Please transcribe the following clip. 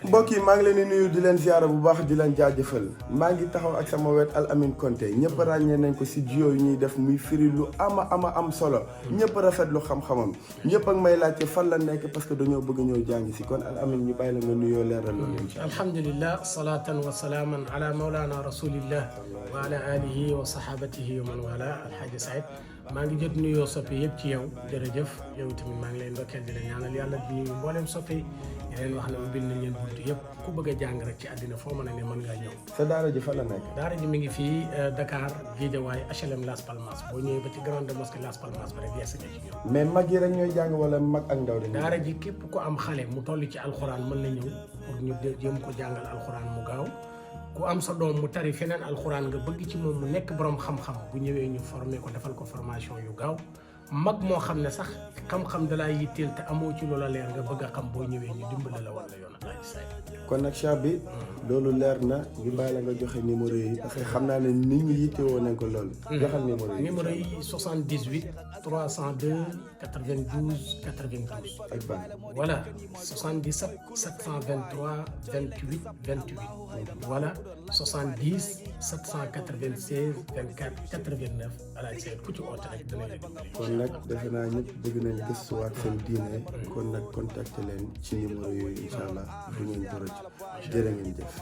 mbokk yi maa ngi leen di nuyu di leen ziara bu baax di leen jaajëfal maa ngi taxaw ak sama wet Al Amine Konté ñëpp ràññee nañ ko si duo yu ñuy def muy firi lu am solo ñëpp rafetlu xam-xamam ñëpp ak may laajte fan la nekk parce que dañoo bëgg ñëw jàngi si kon Al Amine ñu bàyyi la nga nuyoo leeral loolu incha allah. alhamdulillah salatan wa salaaman ala mawlana rasulillah wa ala alihi wa sahabatihi wa man wala alhaaji Saïd maa ngi jot nuyoo soppe yëpp ci yow jërëjëf yow tamit maa ngi leen ndokkeel di la ñaanal yàlla di nuyu mboolem soppe yi leen wax ne ubbil nañ leen buntu yëpp ku bëgg a jàng rek ci àddina foo mën a ne mën ngaa ñëw. sa daara ji fan la nekk. daara ji mi ngi fii Dakar Guédiawaye HLM Las Palmas boo ñëwee ba ci grande mosquée Las Palmas ba rek yees nga ci ñëw. mais mag yi rek ñooy jàng wala mag ak ndaw dañuy. daara ji képp ku am xale mu toll ci alxuraan mën na ñëw pour ñu jéem ko jàngal alxuraan mu gaaw ku am sa doom mu tari feneen alxuraan nga bëgg ci moom mu nekk borom xam-xam bu ñëwee ñu formé ko defal ko formation yu gaaw mag moo xam ne sax xam-xam dalaa yitteel te amoo ci loola leer nga bëgg a xam boo ñëwee ñu dimbali la wala yoon Alaaji Saïd. kon nag Cheikh bi loolu leer na ñu bàyyi la nga joxe numéro yi parce que xam naa ne nit ñi yittewoo nañ ko loolu. joxal numéro yi. 78 302 92 92. ak ban. voilà 77 723 28 28. voilà 70 796 24 89 Alaaji Saïd ku ci oote rek dinañ la dimbali. kon nag defe naa ñëpp bëgg nañ gëstuwaat seen diine kon nag contacté leen ci numéro yooyu incha allah du ngeen ko rëcc jërë ngeen jëf.